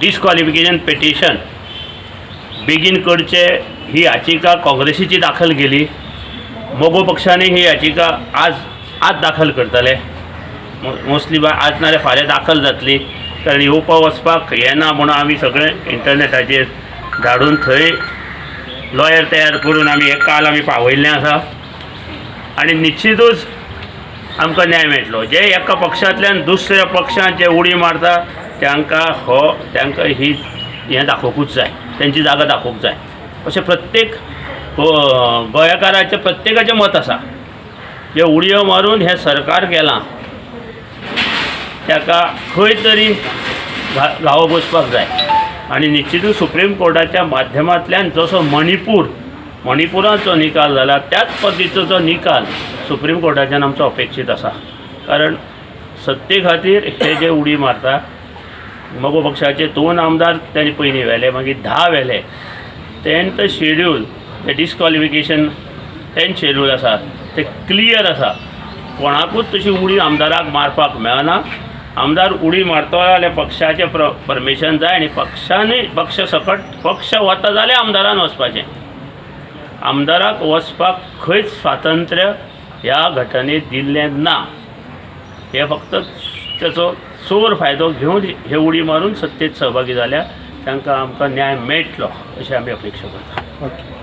डिस्क्वॉलिफिकेशन petition बेगीन करचें ही याचिका काँग्रेसीची दाखल केली. मगो पक्षाने ही याचिका आज आज दाखल करतले, मोस्टली आज नाजाल्यार फाल्यां दाखल जातली, कारण येवपा वचपाक येना म्हणून आमी सगळें इंटरनेटाचेर धाडून थंय लॉयर तयार करून आमी हें काल आमी पावयल्लें आसा आनी निश्चितूच आमकां न्याय मेळटलो. जे एका पक्षांतल्यान दुसऱ्या पक्षांत जे उडी मारता तांकां हो तांकां ही हें दाखोवकूच जाय, तेंची जागा दाखोवंक जाय अशें प्रत्येक गोंयकाराचें प्रत्येकाचें मत आसा. जे उडयो मारून हें सरकार गेलां ताका खंय तरी घावो बसपाक जाय आनी निश्चितूच सुप्रीम कोर्टाच्या माध्यमांतल्यान जसो मणिपुरांत जो निकाल जाला त्याच पद्दतीचो जो निकाल सुप्रीम कोर्टाच्यान आमचो अपेक्षीत आसा. कारण सत्ते खातीर हे जे उडी मारता, मगो पक्षाचे 2 आमदार तांणी पयलीं व्हेले, मागीर 10 व्हेले. 10th schedule ते डिस्क्वॉलिफिकेशन 10th schedule आसा ते क्लियर आसा. कोणाकूच तशी उडी आमदाराक मारपाक मेळना. आमदार उडी मारतलो जाल्यार पक्षाचें परमिशन जाय आनी पक्षानूय पक्ष सकट पक्ष वता जाल्यार आमदारान वचपाचें. आमदाराक वचपाक खंयच स्वातंत्र्य ह्या घटनेंत दिल्लें ना. हे फक्त तेचो चोर फायदो घेवन हे उडी मारून सत्तेत सहभागी जाल्या, तांकां आमकां न्याय मेळटलो अशें आमी अपेक्षा करता. ओके.